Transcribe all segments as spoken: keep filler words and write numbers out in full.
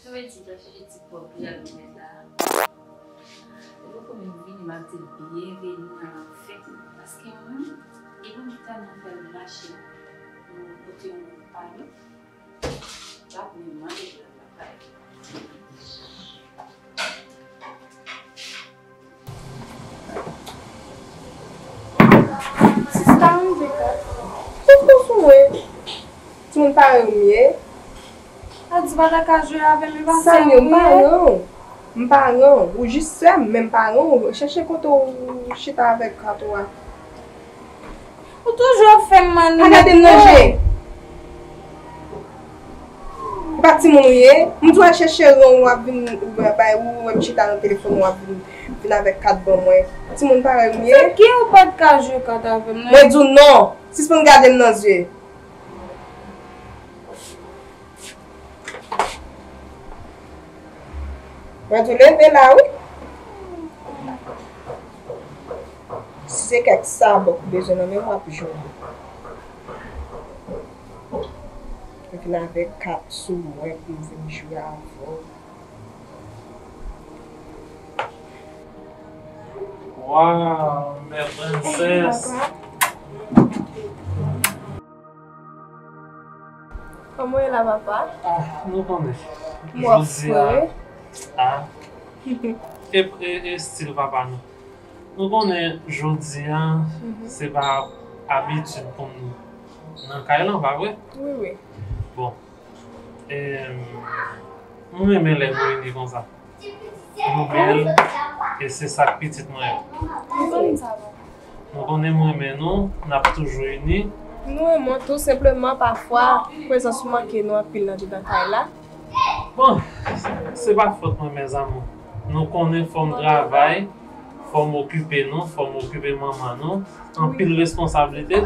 Sa vle di, m ta chèche ti pòp li al remèt la. Li poko menm vini, m ap di l byenveni nan lanfè. Paske mwen, li menm ki ta nan fè l mache, mwen kote yon moun pa li. L ap menm mande pou l lakay. Sista, m vle kat. Poukò sou mwen? Timoun parèy ou m ye? A di pa ta ka jwe avè m, e pa sè m ou ye? Sa m ye, m pa ran w. M pa ran w. Ou jis sè m, men m pa ran w. Chèche kote w chita avèk kat ou a. Ou toujou ap fè m manipile. Pa gade m nan je. E pa timoun ou ye. M di w al chèche ran w, w ap vin, ou bay, ou wè m chita nan telefòn, w ap vin, vin avèk kat ban mwen. Timoun parèy m ye. Se ki ou pa t ka jwe kat avè m nan? Mwen di w non. Sispann gade m nan zye. Mwen di w leve la wi. Si se kèk sabò k ou bezwen nan men w, w ap jwenn. Mwen vin avèk kat sou mwen pou m vin jwe avè w. Waw, mè prensès. Kòman w ye la, papa? Ah, nou konnen. Mwen jodi a, fre. Ah. E, e, e stil papa nou. Nou konnen jodi a, se pa abitid pou nou nan kay lan, pa vre? Wi, wi. Bon. E, m renmen lè nou ini konsa. Nou bèl, e se sa k pitit mwen yo. Nou konnen m renmen nou, n ap toujou ini. Nou renmen w tou, senpleman, pafwa, prezans ou manke nou anpil nan dedan kay la. Bon, se pa fòt mwen, mes amours. Nou konnen fò m travay, fò m okipe nou, fò m okipe manman nou. Anpil responsablite.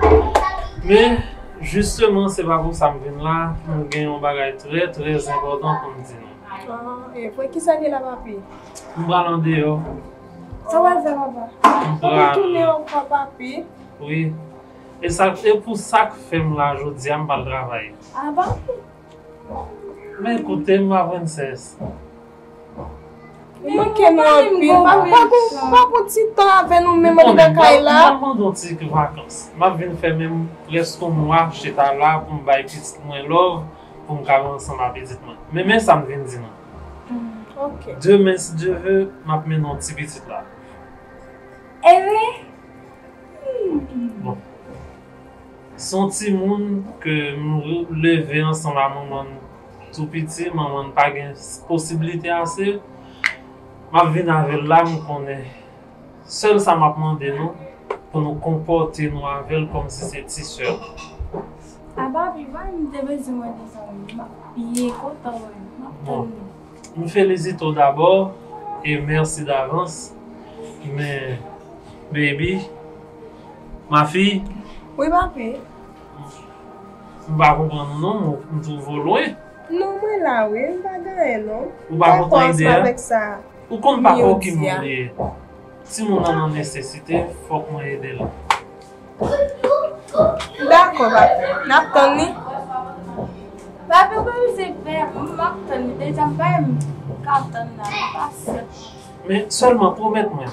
Men, jisteman, se pa pou sa m vin la. M gen yon bagay trè, trè enpòtan pou m di nou. Ah, e vre, kisa ki la, papi? M pral andeyò. Sa w al fè, papa? M pral tounen ankò, papi. Wi. E sa, e pou sa k fè m la jodi a, m pral travay. Ah, papi. Men koute m, ma prensès. Ou manke nou anpil. Pa, pa, pa, pa pran ti tan avè nou menm anndan kay la. M pral mande yon ti vakans. M ap vin fè menm prèske yon mwa chita la pou m bay pitit mwen love, pou m ka ansanm ak pitit mwen. Men, men sa m vin di nou. Mm, ok. Demen, si Dye ve, m ap mennen yon ti pitit la. Ehe. Bon. Se yon timoun ke m leve ansanm ak manman l tou piti, manman l pa gen posiblite ase. M ap vin avè l la, m konnen. Sèl sa m ap mande nou, pou nou konpòte nou avè l kòmsi se ti sè nou. A papi, pa m te bezwen wè de zanmi. M ap byen kontan wè nou. M ap tann nou. M felisite w dabò e mèsi davans. Men, baby, ma fille. Wi, papi. M pa konprann ou non, m, m twouve w lwen. Non, mwen la wi, m pa gen anyen non. Ou pa kontan ide a? Ou konn papa w ki moun li ye. Timoun nan nan nesesite, fòk mwen ede l. Dakò, papi. N ap tann li. Papi, ou pa bezwen pè, m ap tann li. Deja, m pa menm ka tann la, m pa sèt. Men sèlman pwomèt mwen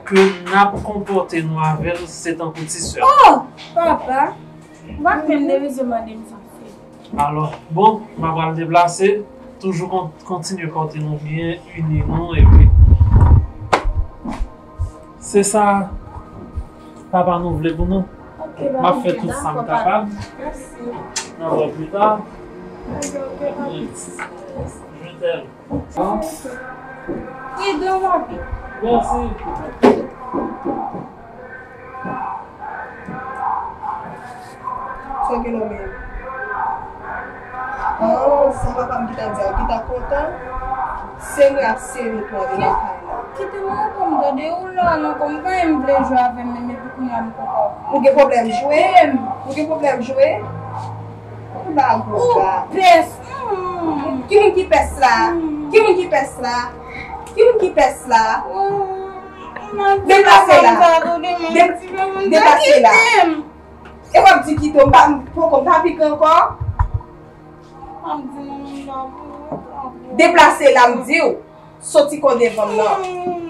ke n ap konpòte nou avè l, se tankou ti sè. Oh! Papa, ou pa t menm te bezwen mande m sa fè. Alò, bon, m ap pral deplase, toujou kon-, kontinye pòte nou byen, ini nou, epi se sa papa nou vle pou nou. Ok, m ap fè tout sa m kapab. Mèsi. N ap wè pita. Ok, ok, papi. Je t'aime. Wi, gran papi. Mèsi. Sa gen nan men. Oh, sa papa m ki ta di a, ki ta kontan. Se mwen ap sere nou tou andedan kay la. Kite mwen ankò m tande ou la, non, kòm pa m vle jwe avè m, men Ou gen pwoblèm jwe m? Ou gen pwoblèm jwe? Ou ba gwo ba. Ou pès. Hmm. Ki moun ki pès la? Hmm. Ki moun ki pès la? Ki moun ki pès la? Hmm. Deplase la. Dep-, deplase la. E w ap di kite m, m pa, m poko, m pa pike ankò? M ap di nou, m pa pou, m pa pou. Deplase la, m di w. Soti kò devan m nan. Hmm.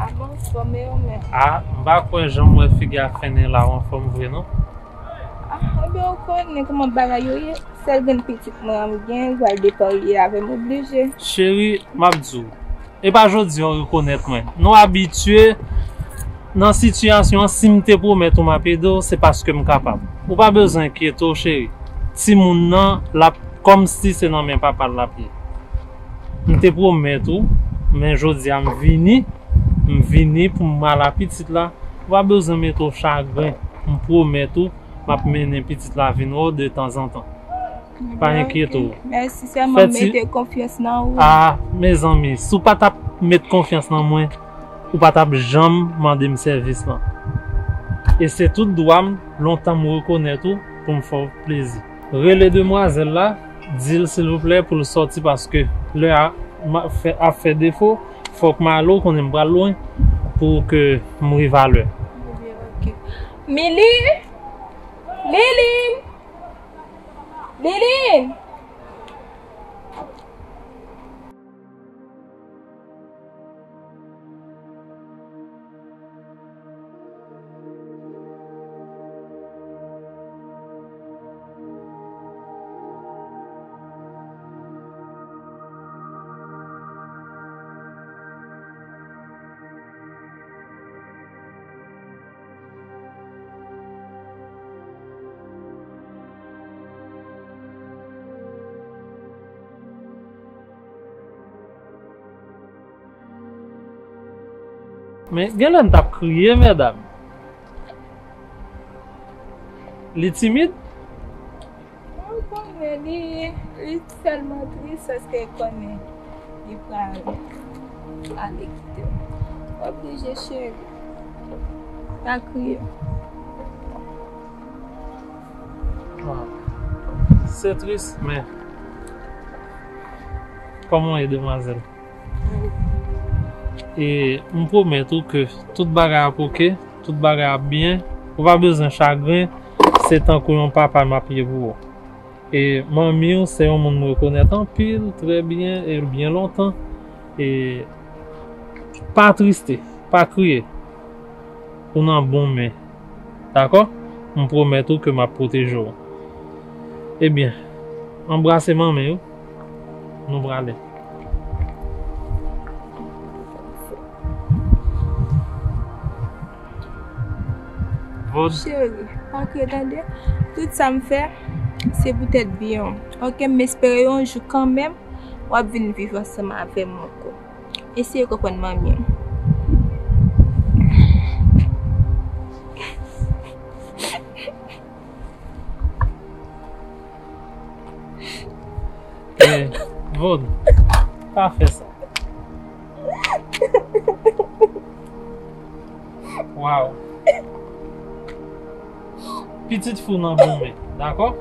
A bon, fòme yo menm. A, m pa kwè jan m wè figi a fennen la w anfòm vre non. A, ebyen ou konnen kòman bagay yo ye. Sèl grenn pitit mwen an m gen, l pral deparye avè m oblije. Cheri, m ap di w, e pa jodi a w rekonèt mwen. Nou abitye nan sitiyasyon an, si m te pwomèt ou m ap ede w, se paske m kapab. Ou pa bezwen enkyete w, cheri. Timoun nan, l ap kòmsi se nan men papa l l ap ye. M te pwomèt ou, men jodi a m vini, m vini pou m al a pitit la. Ou pa bezwen mete w chagren. M pwomèt ou, m ap mennen pitit la vin wè w detanzantan. Pa enkyete w. Mèsi, sèlman mete konfyans nan ou. A, mezanmi, si w pa t ap met konfyans nan mwen, ou pa t ap janm mande m sèvis lan. E se tout dwa m, lontan m rekonèt ou, pou m fè w plezi. Rele demwazèl la, di l silvouplè pou l sòti paske lè a m ap fè, ap fè defo, fòk m ale, w konnen m pral lwen, pou ke m rive alè. Ebyen, oke. Mili! Lilin! Lilin! Men genlè m t ap kriye, medam. Li timid? Mwen konnen li, li tèlman tris paske l konnen li pral ale kite m. Oblije cheri. Pa kriye. Ah, se tris, men kòman w ye, demwazèl? E m pwomèt ou ke tout bagay ap oke, tout bagay ap byen. Ou pa bezwen chagren, se tankou yon papa m ap ye pou ou. E manmi w se yon moun m rekonèt anpil, trè byen, e byen lontan. E pa triste, pa kriye. Ou nan bon men. Dakò? M pwomèt ou ke m ap pwoteje w. Ebyen, anbrase manmi w. Nou prale. Vod. Cheri, ok, tande. Tout sa m fè, se poutèt byen w. Ok, m espere yon jou kanmenm, w ap vin viv ansanm avè m ankò. Eseye konprann manmi w. Eh, Vod, pa fè sa. Wow. Pitit fi w nan bon men, dakò?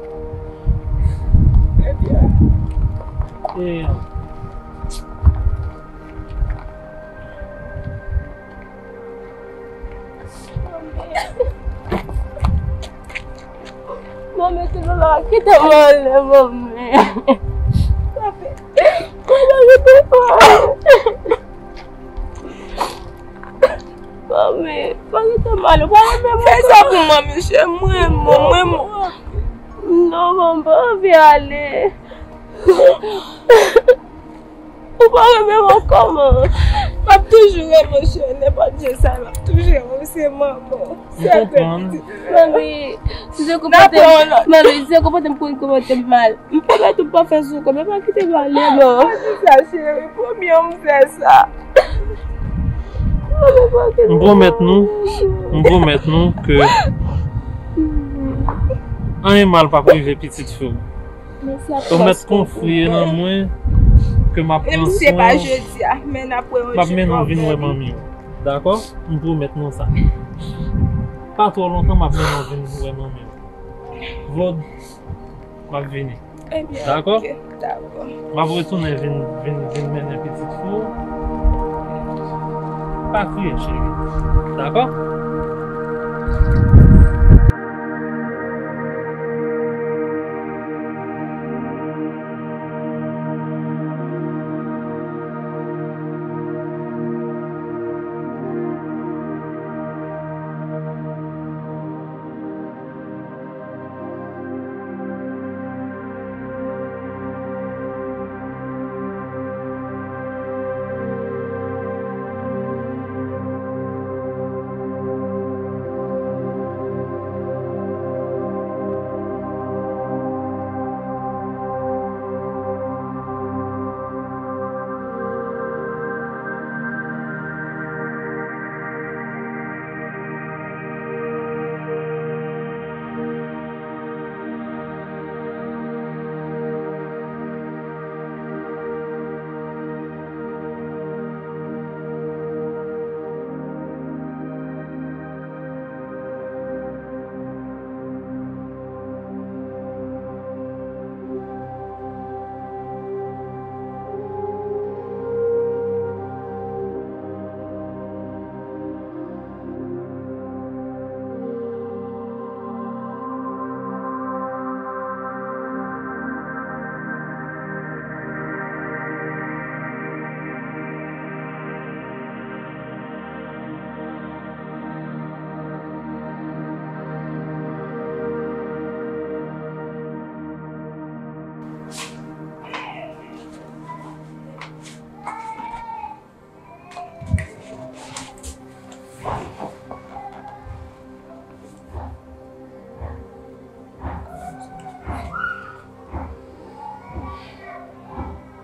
Ebyen. E, Manmi, kite m ale, manmi. Manmi, kite m ale. Manmi, pa kite m ale. Pa kite m ale. Fè sa pou mwen, mesye. Mwen, mwen, mwen, mwen. Non, manmi, pa anvi ale. Ou pa renmen m ankò, man. M ap toujou renmen w, cheri. Nenpòt jan sa, m ap toujou renmen w. Se manman w. M konprann. Manmi, si se konpòte m, manmi, si se konpòte m konn konpòte m mal, m pwomèt ou m pa fè sa ankò, men pa kite m ale, non. Pa di sa, cheri, pwomèt m fè sa. Manmi, pa kite m. M pwomèt nou, m pwomèt nou ke anyen mal p ap rive pitit fi w. Ou mèt konfye nan mwen ke m ap pran swen w, m ap mennen w vin wè manmi w. Dakò? M pwomèt nou sa. Pa twò lontan, m ap mennen w vin wè manmi w. Vod, m ap vini. Dakò? M ap retounen vin, vin, vin mennen pitit fi w. Pa kriye, cheri. Dakò?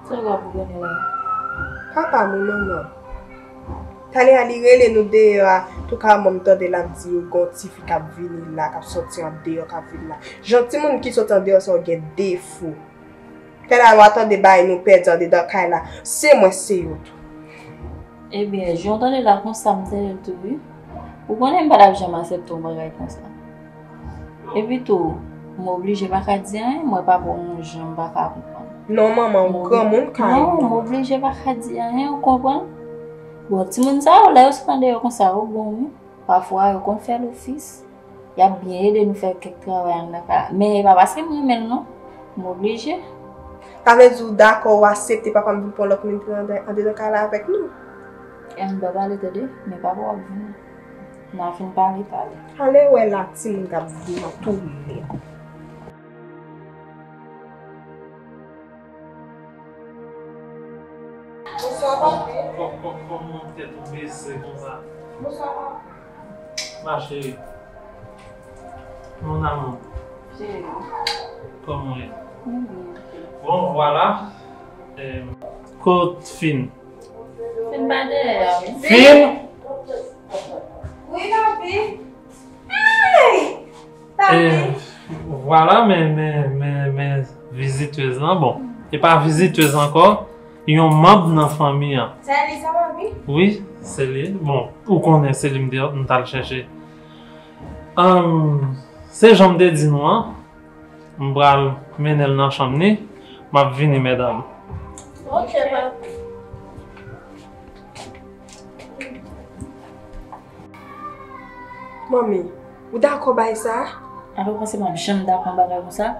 Sa w ap goumen la? Papa m wi, manman. Talè a li rele nou deyò a. Touka mwen m tande l ap di yo gen yon tifi k ap vini la, k ap sòti andeyò, k ap vini la. Jan timoun ki sot andeyò sa yo gen defo. Talè a w a tande bagay nou pèdi andedan kay la. Se mwen, se yo tou. Ebyen, jan w tande la konsa, m tande l tou wi. Ou konnen m pa t ap janm aksepte yon bagay konsa. Epi tou, m oblije pa ka di anyen, m wè papa w yon jan m pa ka konprann. Non, manman, ou granmoun ka. Non, m oblije pa ka di anyen, ou konprann? Bon, timoun sa yo, lè yo sot andeyò konsa, yo bon wi. Pafwa, yo konn fè lofis. Y ap byen ede nou fè kèk travay anndan kay la. Men e pa paske m renmen l non. M oblije. Sa vle di ou dakò, ou aksepte papa m vin pran lòt moun andedan kay la avèk nou? M pa pale tande, men papa w ap vini. N a fin pale, pale. Ale wè la timoun k ap vini tounen. Kò-, kò-, kò-, kòman tèt ou bese konsa? Ma chérie. Mon amour. Cheri. Kòman w ye? Mwen byen. Bon, vwala. Eh, kot Fin? Fin pa dèyè a, wi. Fin? Wi, papi. Hey! Papi. Eh, vwala, men, men, men, men vizitez lan, bon, e pa vizitez ankò, yon manm nan fanmi an. Se li sa, papi? Wi, se li. Bon, ou konnen se li m te, m t al chèche. Ahn, se jan m te di nou an, m pral mennen l nan chanm li, m ap vini, medam. Ok, papi. Manmi, ou dakò bay sa? Alò, ou panse m ap janm dakò yon bagay konsa?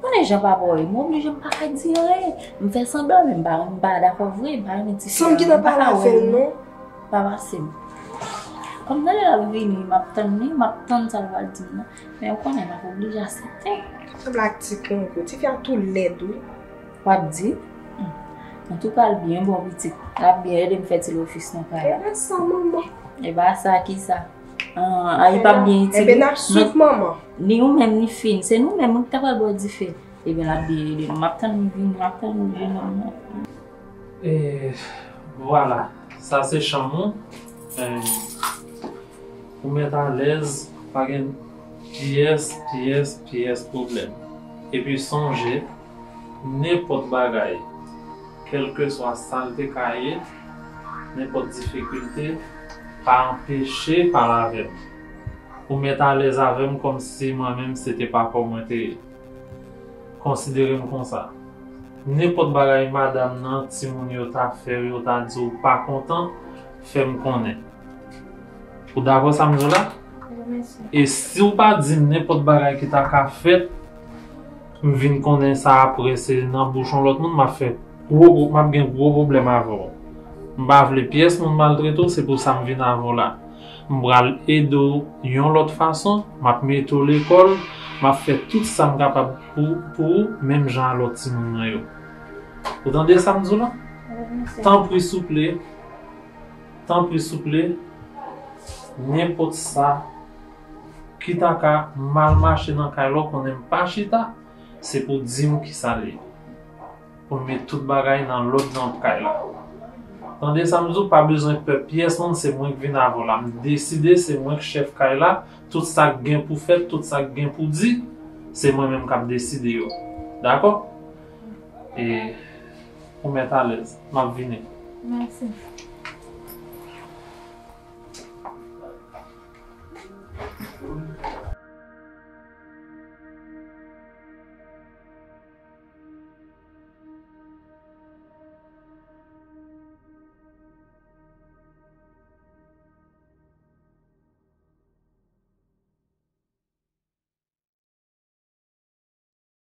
Konnen jan papa w ye, m oblije m pa ka di anyen. M fè sanblan, men m pa, m pa dakò vre, m pa renmen ti fi a. Sanm ki nan pale avè l, non? Pa pase m. Kòm talè l ap vini, m ap tann li, m ap tann sa l pral di m nan. Men ou konnen, m ap oblije aksepte. Sanble ak ti kongo. Ti fi a tou lèd, wi. W ap di? Hmm. Antouka, l byen bon pitit. L ap byen ede m fè ti lofis nan kay la. E pa sa, manman. E pa sa, ki sa? Ah, a, li p ap byen itil. Enben, n ap swiv manman. Ni ou menm, ni Fin. Se nou menm, mwen ki ta pral ba w dife. Ebyen, l ap byen ede nou. M ap tann li vini, m ap tann li vini, non. E vwala, sa se chanm ou. E, ou mèt alèz, pa gen pyès, pyès, pyès pwoblèm. Epi sonje, nenpòt bagay, kèlkeswa sa l te ka ye, nenpòt difikilte, pa anpeche pale avè m. Ou mèt alèz avè m kòmsi mwen menm se te papa w mwen te ye. Konsidere m konsa. Nenpòt bagay madanm nan, timoun yo ta fè w, yo ta di w pa kontan, fè m konnen. Ou dakò sa m di w la? Wi, mèsi. E si w pa di m nenpòt bagay ki ta ka fèt, m vin konnen sa apre, se nan bouch yon lòt moun, m ap fè gwo, m ap gen gwo pwoblèm avè w. M pa vle pyès moun maltrete w, se pou sa m vin avè w la. M pral ede w yon lòt fason, m ap mete w lekòl, m ap fè tout sa m kapab pou, pou ou, menm jan a lòt timoun mwen yo. Ou tande sa m di w la? Wi, mèsi. Tanpri, souple, tanpri, souple, nenpòt sa ki ta ka mal mache nan kay la, w konnen m pa chita, se pou w di m kisa l ye. Pou n met tout bagay nan lòd nan kay la. Tande sa m di w, pa bezwen pè pyès moun, se mwen k vin avè w la. M deside, se mwen k chèf kay la. Tout sa k gen pou fèt, tout sa k gen pou di, se mwen menm k ap deside yo. Dakò? E ou mèt alèz. M ap vini. Mèsi.